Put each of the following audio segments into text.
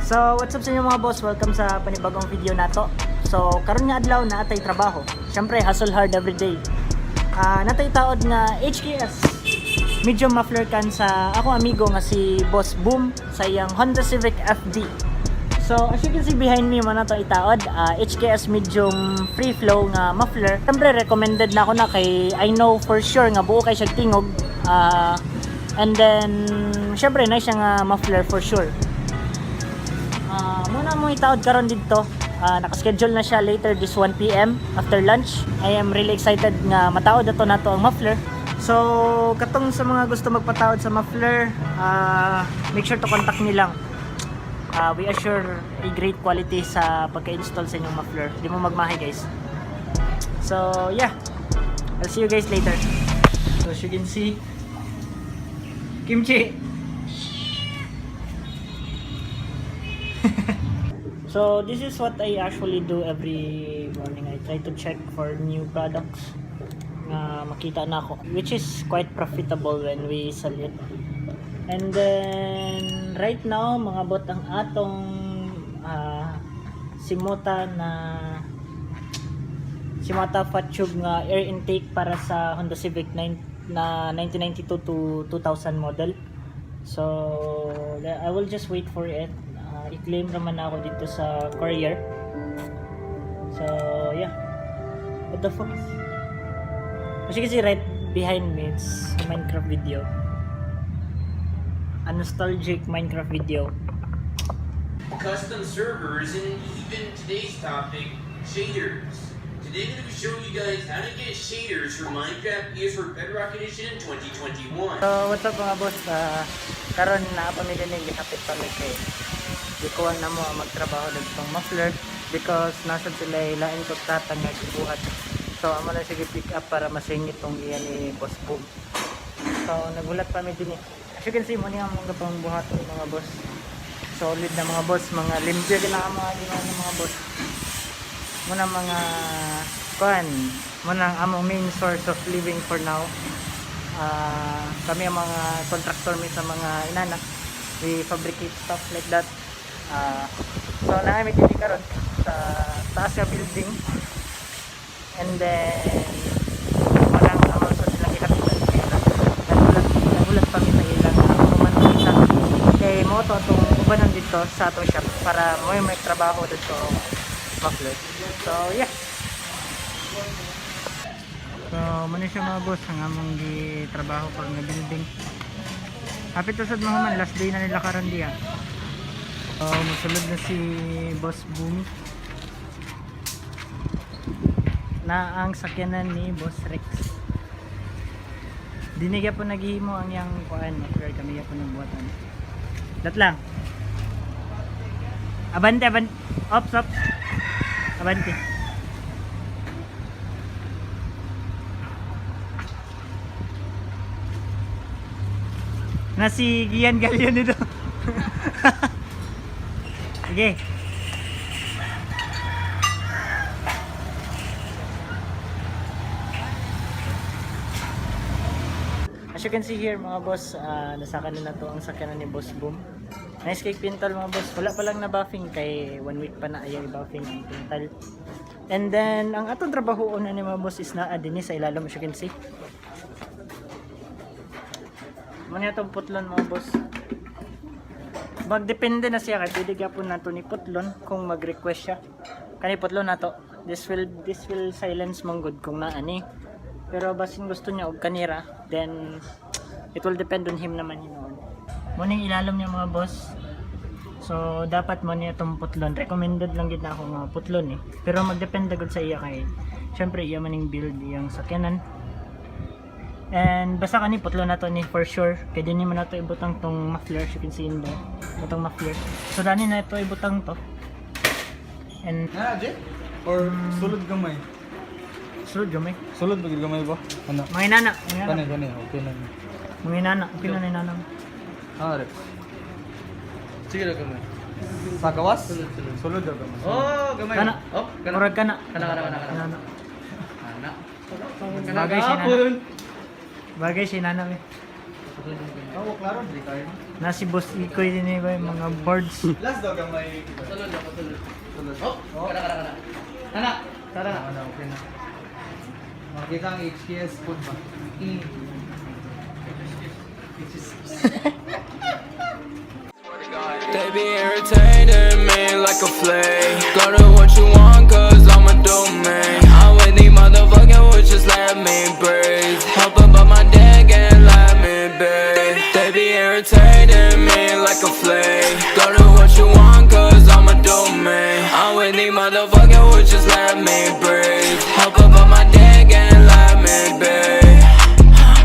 So, what's up sa inyo, mga boss? Welcome sa panibagong video nato. So, karon nga adlaw na atay trabaho. Siyempre, hustle hard every day. Natay taod nga HKS medium muffler can sa ako amigo nga si Boss Boom sa iyang Honda Civic FD. So, as you can see behind me, man to itaod, HKS medium free flow nga muffler. Siyempre, recommended na ako na kay I know for sure nga buo kay siya tingog. And then, siyempre, nice siya nga muffler for sure. Muna mo itaod karon didto. Nakaschedule na siya later this 1 p.m. after lunch. I am really excited nga mataod ato nato ang muffler. So, katong sa mga gusto magpataod sa muffler, make sure to contact me lang. We assure a great quality sa pagka-install sa inyong muffler. Di mo magmahay, guys. So, yeah. I'll see you guys later. So, as you can see, kimchi. So this is what I actually do every morning. I try to check for new products nga makita na ako, which is quite profitable when we sell it. And then right now, mga bot ang atong Simota na Simota fat tube nga air intake para sa Honda Civic 9 na 1992 to 2000 model. So, I will just wait for it. I-claim naman ako dito sa courier. So, yeah. What the fuck is... As you can see right behind me, it's a Minecraft video. A nostalgic Minecraft video. Custom servers, and even today's topic, shaders. Today I'm going to be showing you guys how to get shaders for Minecraft PS4 Bedrock Edition in 2021. So, what's up, mga boss? Karon na pamilya ni gihapit pa mi kay gikuha na mo ang magtrabaho dagtong muffler because nasa sila lain kontrata nga gibuhat. So, amo na sige pick up para masingit tong iya ni Boss Boom. So, nagulat pa mi din eh. As you can see, mo niya ang mga pangbuhaton, mga boss. Solid na, mga boss, mga limpyo gina ang mga ginawa ng mga boss. Muna mga kuan, muna ang among main source of living for now. Kami ang mga contractor mi sa mga inana. We fabricate stuff like that. So naa mi diri karon sa taas nga building. And then walang among sa silang gihapitan kay nagulat pa mi sa ilang human sa kay mo to atong ubanan dito sa atong shop para mo may trabaho dito muffler. So yeah. So, muna siya, mga boss, ang among gitrabaho pa nga building. Hapit to sad mahuman, last day na nila karon diya. So, musulod na si Boss Bumi. Na ang sakyanan ni Boss Rex. Dini po naghihimo ang iyang kuan, muffler, kami po nagbuhatan. Dat lang. Abante, abante. Ops, ops. Abante. Na si Gian Galion nito. Sige. As you can see here, mga boss, nasa kanan na to ang sakyanan ni Boss Boom. Nice cake pintal, mga boss. Wala pa lang na buffing kay one week pa na ayaw i-buffing ang pintal. And then, ang atong trabaho na ni mga boss is naa din sa ilalom, as you can see. Muna itong putlon, mga boss. Magdepende na siya kay pwede gyapon nato ni putlon kung mag-request siya. Kani putlon nato. This will silence mong good kung naa ni. Pero basin gusto niya og kanira, then it will depend on him naman hinuon. Muna yung ilalom niya, mga boss. So dapat mo niya itong putlon. Recommended lang gid na ako nga putlon eh. Pero magdepende gud sa iya kay syempre iya man yung build iyang sakyanan. And basta kani putlo na to ni for sure. Kay dinhi mo na to ibutang tong muffler, as you can see in there. Itong muffler. So dani na ito ibutang to. And Na, Jay? Or sulod gamay? Sulod gamay. Sulod ba gyud gamay ba? Ano? Mga inana, mga inana. Kani kani, okay na. Mga inana, okay na na inana. Ah, Rex. Sige na gamay. Sa gawas? Sulod, sulod. Sulod daw gamay. Oh, gamay. Kana. Oh, kana. Murag kana. Kana, kana, kana, kana. Inana. Kana. Bagay si nana. Gapon. Bagay si nana eh. Oo, klaro dili kayo. Na si Boss Ikoy din eh, ba yung mga boards. Last daw gamay. Sulod lang, sulod. Oh, kana kana kana. Kana, tara na. Ano, okay na. Makita ang HKS food ba? They be irritating me like a flea. Go to what you want, 'cause I'm a domain. I'm with these motherfucking witches, let me breathe. Help about my dick and let me be. They be irritating me like a flea. Go to what you want, 'cause I'm a domain. I'm with these motherfucking witches, let me breathe. Help about my dick and let me be.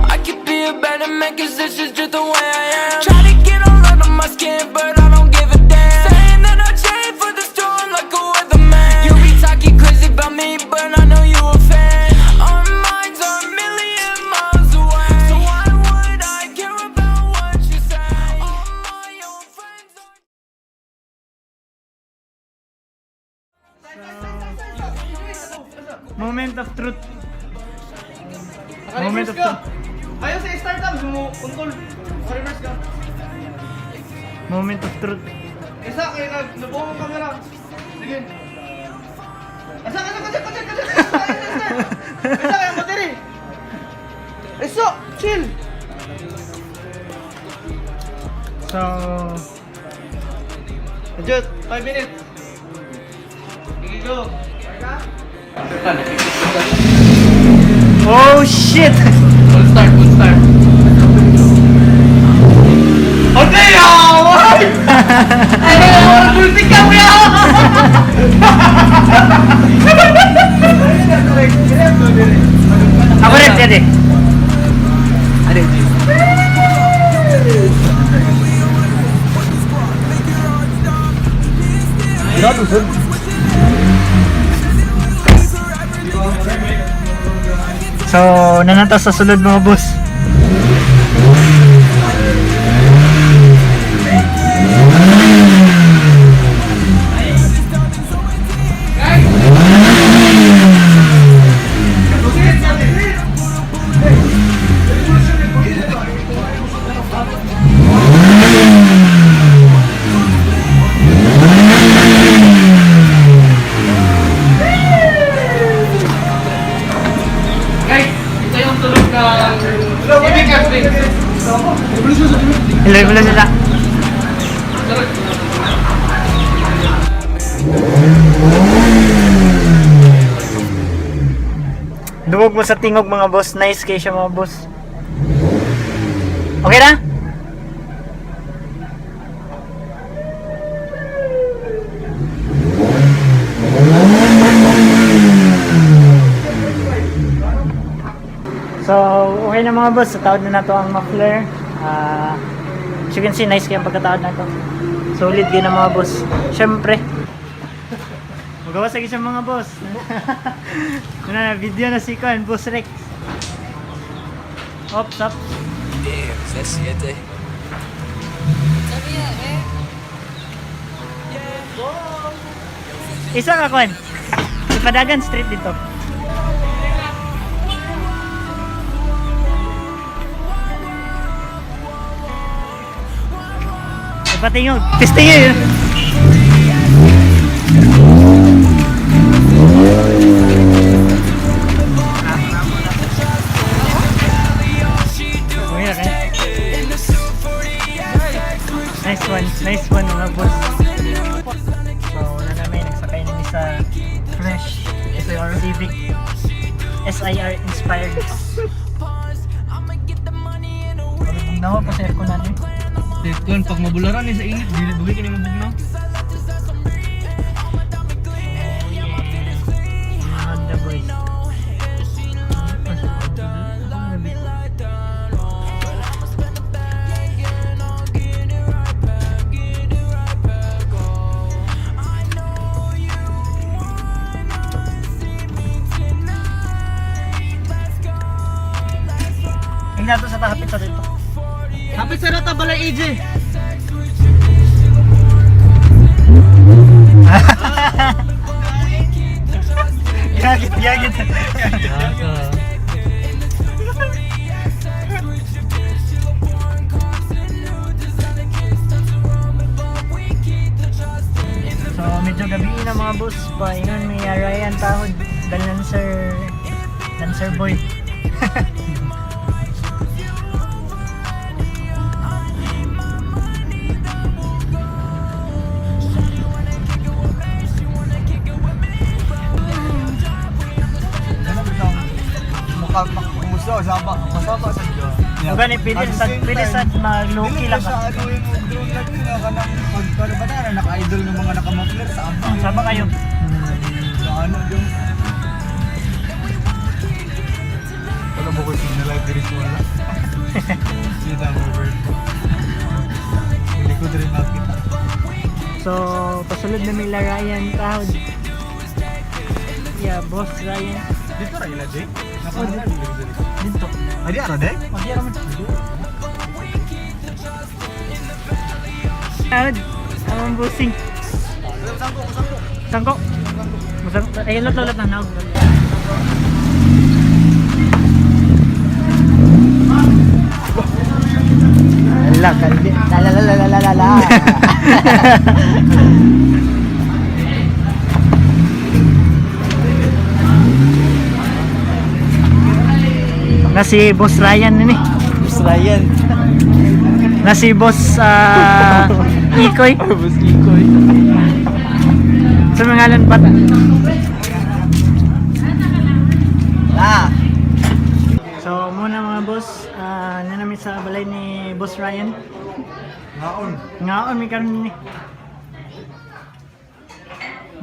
I could be a better man, 'cause this is just the way I am. Try to get all out of my skin, but I don't give a damn. Saying that I changed for the storm like a weatherman. You be talking crazy about me, but I know you a fan. Our minds are a million miles away. So why would I care about what you say? All my own friends are. Moment of truth. Moment Naka-reverse of ka. truth. Ayaw sa start up, mo control. Naka-reverse ka. Moment of truth. Isa kay nag nabuo ang camera. Sige. Asa ka ka ka ka ka. Isa kay battery. Eso, chill. So, Jut, 5 minutes. Sige, go. Oh shit! Full start, full start. Okay, ah! Ay, ay, ay, ka kuya! Ako rin, pwede. So, nanata sa sulod, mga boss. Guys, ito yung tulog ng Civic F. Hello, hello sila. Duwag mo sa tingog, mga boss. Nice kayo siya, mga boss. Okay na? So, okay na, mga boss. Sa taod na nato ang muffler. As you can see, nice kayo ang pagkataod na to. Solid kayo na, mga boss. Siyempre. Magawa sa siya, mga boss. Ano na, video na si Con, Boss Rex. Ops, ops. Damn, is that siete? Isa ka, Con. Ipadagan street dito. Ipatingog. Testingin. Okay, okay. Nice one. Nice one, mga boss. So, wala namin. Nagsakay na sa fresh SIR Civic. SIR inspired. Nawa pa sa aircon natin. Yun, pag mabularan eh sa init, dili buhi ka ni mabugnaw. Honda boys. Tingnan to sa tahapit sa dito. Kapit sa rata balay AJ. So gabi na, mga boss, paingon may Ryan Tahod, the lancer, lancer boy. Ano bitang mukha kumusta saba masaba sa Diyo. Yeah. Gani pwede At the sa same pwede time, sa magluki dili lang ka ka. sa ano yung drone lagi nga kanang pag kano ba na naka-idol ng mga naka-muffler sa aba. Sama kayo. Sa ano yung wala mo ko signal live diri sa wala. Kita mo, bird. Hindi ko diri makita. So pasulod na mila Ryan Tahod. Yeah, boss Ryan. Dito ra ila Jay. Naka diri. Dito. Adi ara day? Magyara man. Tahod, ang busing. Sangko. Musang ay lot lot na naog. La kalbi. La la la la la la la. Na si Boss Ryan nini. Boss Ryan. Na si Boss Ikoy. Boss Ikoy. Sa mga ngalan bata. La. So muna, mga boss, na namin sa balay ni Boss Ryan. Ngaon. Ngaon mi karon ni.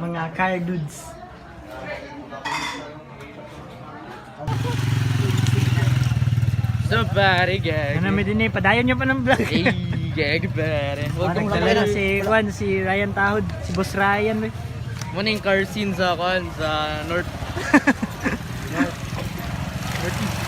Mga car dudes. So pare, gag. Ano mi din eh, padayon niyo pa ng vlog. Ay, gag pare. Huwag kang Nagdala na si Juan, si Ryan Tahod, si Boss Ryan. Eh. Muna yung car scene sa kon sa North. North. Northeast.